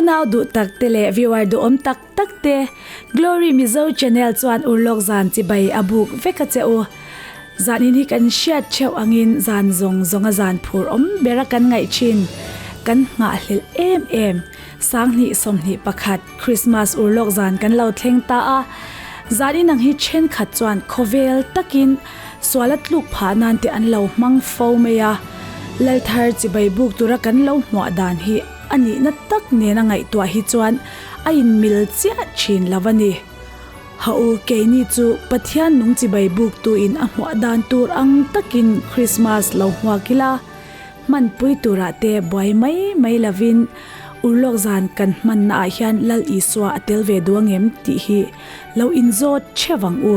Unau duh tak te leh viewer duhawm tak tak te, Glory Mizo Channel chuan urlawk zan chibai a buk vek a che u. Zan in hi kan hriat theuh angin zan zawng zawnga zan phur awm bera kan ngaih thin. Kan nghahhlelh em em. Sanghnih 21 Christmas urlawk zan kan lo thleng ta a. Zan in ang hi thenkhat chuan khawvel takin suala tluk phah nan te an lo hmang fo mai a. Lalthar chibai buk tura kan lo hmuah dan hi a nihna tak nena ngaihtuah hi chuan a inmil chiah thin lo a ni. Ha u, keini chu Pathian nung chibai buktuin a hmuah dan tur ang takin Krismas lo hmuak ila, hmanpui turah te buai mai mai lovin urlawk zan kan hmannaah hian Lal Isua a tel ve duh angem tih hi lo inzawt theuh ang u.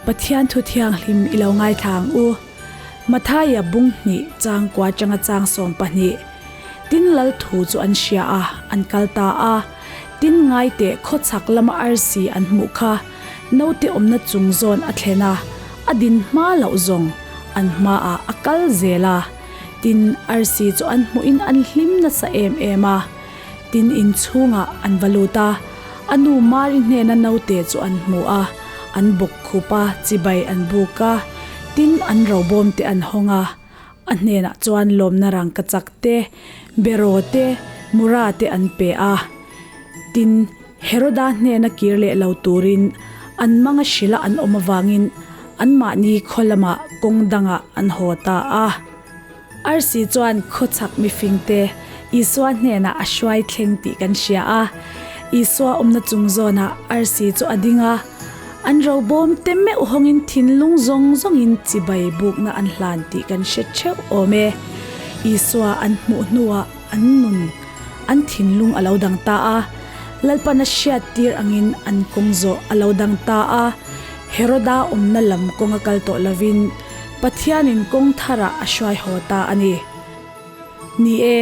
Pathian thu thianghlim i lo ngaithla ang u. Mathaia bung hnih chang kua changa chang 12. Tin Lal thu chu an hria a, an kal ta a. Tin ngai teh khawchhak lama arsi an hmuh kha naute awmna chung zawn a thlen a, a din hma loh zawng an hmaah a kal zel a. Tin arsi chu an hmuhin an hlim nasa em em a. Tin in chhungah an va lut a, a nu Mari hnena naute chu an hmu a, an bawk khup a, chibai an buk a, tin an robawm te an hawng a. A hnenah chuan lawmna rangkachak te, beraw te, mura te an pe a. Tin, Heroda hnena kir leh lo turin an manga hrila an awm avangin anmahni khaw lamah kawng dangah an haw ta a. Arsi chuan khawchhak mifingte Isua hnenah a hruai thleng tih kan hria a. Isua awmna chung zawnah arsi chu a ding a. An robawm te meuh hawngin thinlung zawng zawngin chibai bukna an hlan tih kan hre theuh awm e. Isua an hmuh hnuah an nun, an thinlung a lo dang ta a. Lalpan a hriat tir angin an kawng zawh a lo dang ta a. Heroda awmna lam kawng a kal tawh lovin Pathianin kawng tharah a hruai haw ta a ni. Ni e,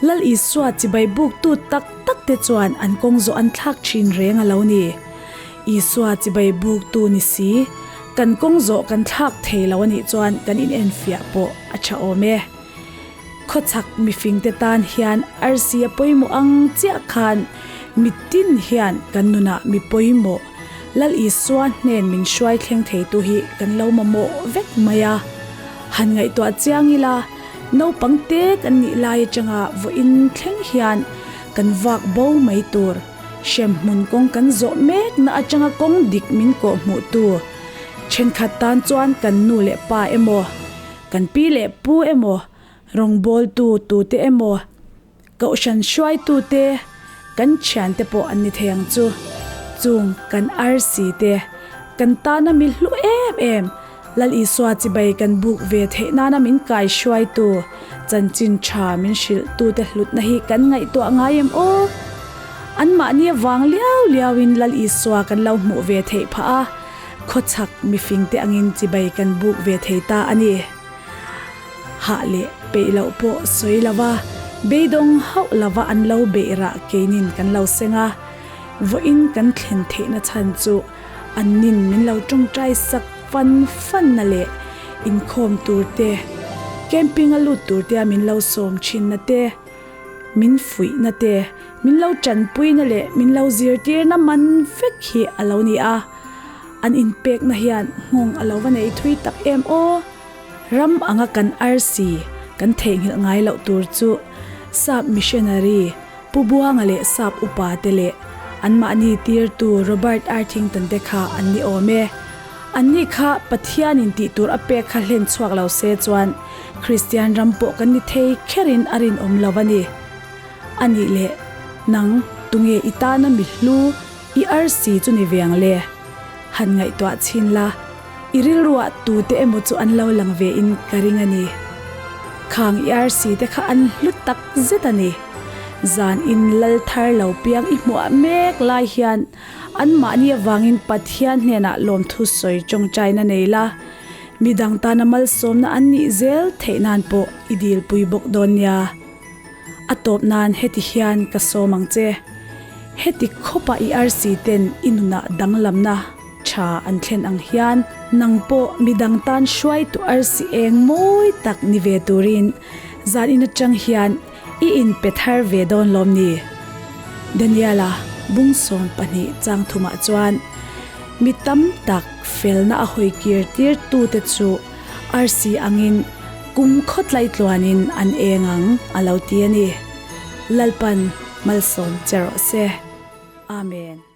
Lal Isua chibai buktu tak tak te chuan an kawng zawh an thlak thin reng a lo ni. Isua chibai buktu ni si, kan kawng zawh kan thlak thei lo a nih chuan kan inenfiah pawh a tha awm e. Khawchhak mifingte tan hian arsi a pawimawh ang chiah khan mitin hian kan nunah mi pawimawh Lal Isua hnen min hruai thleng theitu hi kan lo mamawh vek mai a. Han ngaihtuah chiang ila, naupang te kan nih lai atanga vawiin thleng hian kan vak bo mai tur. Hremhmun kawng kan zawh mekna atanga kawng dik min kawh hmuhtu thenkhat tan chuan kan nu leh pa emaw, kan pi leh pu emaw, rawngbawltu tute emaw, kohhran hruaitute, kan thiante pawh an ni thei ang chu. Chung kan arsi te, kan tana mi hlu em em, Lal Isua chibai kan buk ve theih nana min kai hruaitu, chanchin tha min hrilhtute hlutna hi kan ngaihtuah ngai em aw? Anmahni avang liau liauin Lal Isua kan lo hmuh ve theih phah a, khawchhak mifingte angin chibai kan buk ve thei ta a ni. Hah leh peih loh pawh sawi lova, beidawng hauh lova an lo beih rah keinin kan lo seng a, vawiin kan thlen theihna chhan chu an nin min lo tawngtai sak fan fan na leh inkhawm tur te, camping a lut tur tea min lo sawm thin na te, min fuih na te, min lo tanpui na leh min lo zirtir na man vek hi a lo ni a. An inpekna hian nghawng a lo va nei thui tak em aw! Ram anga kan arsi kan theihnghilh ngai loh tur chu Sap missionary Pu Buanga leh Sap upa te leh anmahni tirtu Robert Arthington te kha an ni awm e. Anni kha Pathianin tih tur a pek kha hlen chhuak lo se chuan Kristian ram pawh kan ni thei kherin a rinawm lo a ni. Anih leh nang tunge i tana mi hlu I arsi chu ni ve ang le. Han ngaihtuah chhin la, i rilruah tute emaw chu an lo lang ve in ka ring a ni. Khang i arsi te kha an hlu tak zet a ni. Zan in lal thar lo piang i hmuah mek lai hian anmahni avangin Pathian hnenah lawmthu sawi tawngtaina nei la, midang tana malsawmna an nih zel theih nan pawh i dilpui bawk dawn nia. A tawp nan heti hian ka sawm ang che. Heti khawpa i arsi ten i nunah danglamna tha an thlen ang hian nang pawh midang tan hruaitu arsi eng mawi tak ni ve turin zan in atang hian I inpe thar ve dawn lawm ni? Daniela bung 12 chang thumah chuan mi tam tak felna a hawi kir tir tute chu arsi angin kum khawtlai tluanin an eng ang a lo ti a ni. Lalpan malsawm che rawh se. Amen.